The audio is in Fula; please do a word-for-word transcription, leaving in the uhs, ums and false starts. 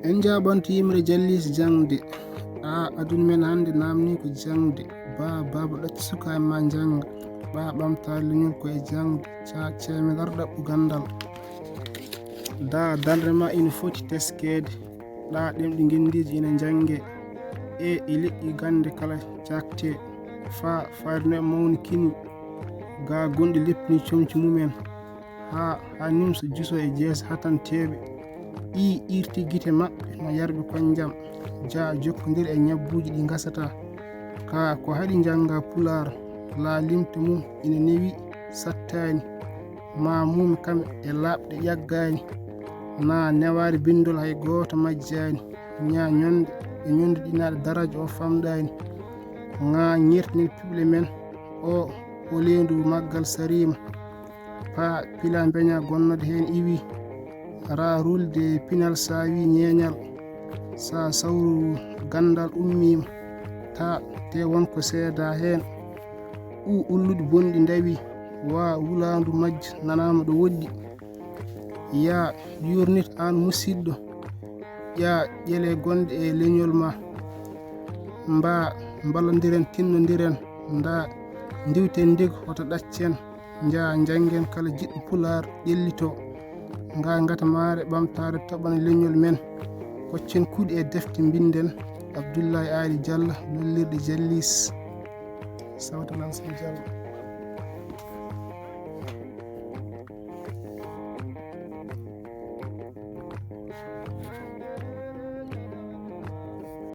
En njaaɓanto yimre jallis jaŋde. A aduna men hannde naamni ko jaŋde. Ba baaba ɗacci sukaaɓe ma njannga. Ɓa ɓamtaare leñol ko e jaŋde. Ca ceemen ar ɗaɓɓu ganndal. Da darnde ma ina foti teskeede. Ɗa ɗemɗi ngenndiiji ina njannge. E e leƴƴi gannde kala cakte. Fa fayruno e mawni kini. Ga gonɗi leppini comci mumen. Ha ha nimso juso e jeese hatanteeɓe. Ɗi irti gite maɓɓe no yarɓe koñjam. Ja jokkondir e ñabbuuji ɗi ngasata. Ka ko haɗi njannga pulaar. La limte mum ina newi sattaani. Ma mum kam e laaɓɗe ƴaggaani. Na newaari binndol hay gooto majjaani. Ña ñonde e ñonde ɗinaɗe daraja o famɗaani. Ŋa ñertinir piɓle men o o leendu maggal sariima. Pa pila mbeña gonnode heen iwi. Ra rulde pinal saawi ñeeñal. Sa sawru ganndal ummiima. Ta te won ko seeda heen. U ulluɗi bonɗi ndawi. Wa wulaandu majji nanaama ɗo woɗɗi. Ya yurnit aan musiɗɗo. Ƴa ƴele gonɗe e leñol ma. Mba mballondiren tinnondiren. Nda ndiwten ndeg hoto ɗaccen. Nja njanngen kala jiɗɗo pulaar ƴellito. Nga ngata maare ɓamtaare toɓana leñol men. Koccen kuuɗi e defte mbinden. Abdullahi Ali Diallo, lollirde Jallis. Sawtalan Sey Diallo.